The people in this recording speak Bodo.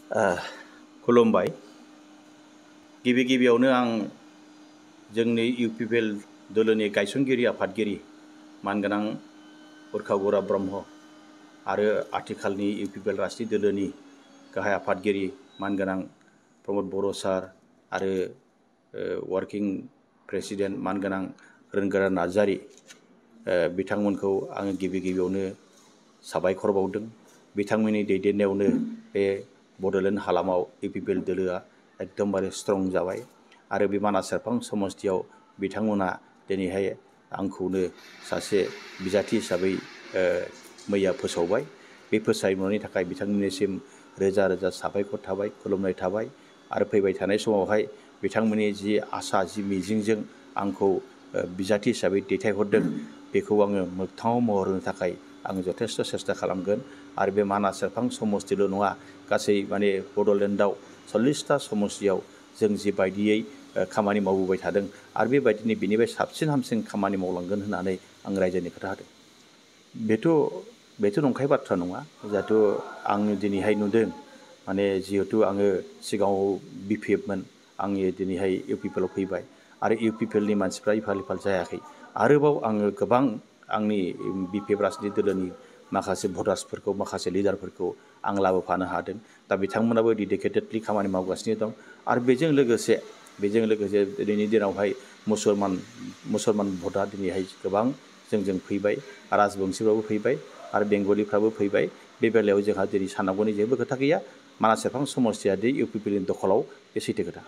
खुलुमबाय। गिबियावनो आं जोंनि इउपिपिएल दोलोनि गायसनगिरि आफादगिरि मानगोनां उरखाव गोरा ब्रह्म आरो आथिखालनि इउपिपिएल राजनीति दोलोनि गाहाय आफादगिरि मानगोनां प्रमद बर' सार आरो वार्किं प्रेसिडेन्ट मानगोनां रोनगोरा नार्जारि बिथांमोनखौ आङो गिबियावनो साबायखर बावदों। बिथांमोननि दैदेननायावनो बे बड'लेण्ड हालामाव इउपिपिएल दोलोआ एकदमबारे स्ट्रं जाबाय आरो बे मानास सेरफां समस्तियाव बिथांमोना दिनैहाय आंखौनो सासे बिजाथि हिसाबै मैया फोसावबाय। बे फोसावनायनि थाखाय बिथांमोननिसिम रोजा रोजा साबायखर थाबाय, खुलुमनाय थाबाय आरो फैबाय थानाय समावहाय बिथांमोननि जि आसा जि मिजिंजों आंखौ बिजाथि हिसाबै दैथायहरदों बेखौ आङो मोगथाङाव महर होनो थाखाय आङो जथेस्थ' सेस्था खालामगोन। आरो बे मानास सेरफां समस्तिल' नङा, गासै बड'लेण्डआव 40टा समस्तियाव जों जिबायदियै खामानि मावबोबाय थादों आरो बेबायदिनो बेनिफ्राय साबसिन हामसिन खामानि मावलांगोन होननानै आं रायजोनि खोथा होदों। बेथ' नंखाय बाथ्रा नङा। जिहेथु आं दिनैहाय नुदों जिहेथु आङो सिगाङाव बिपिएफमोन, आङो दिनैहाय इउपिपिएलआव फैबाय आरो इउपिपिएलनि मानसिफ्रा इफाल जायाखै। आरोबाव आङो गोबां आंनि बिपिएफ राजनीति दोलोनि माखासे भटार्सफोरखौ, माखासे लिडारफोरखौ आं लाबोफानो हादों। दा बिथांमोनाबो डेडिकेटेडलि खामानि मावगासिनो दं आरो बेजों लोगोसे दिनैनि दिनावहाय मुसलमान भटआ दिनैहाय गोबां जोंजों फैबाय, राजबंशिफ्राबो फैबाय आरो बेंगलिफ्राबो फैबाय। बे बेलायाव जोंहा दिनै साननांगौनि जेबो खोथा गैया। मानास सेरफां समस्तिया दि इउपिपिएलनि दखलाव बे सैथो खोथा।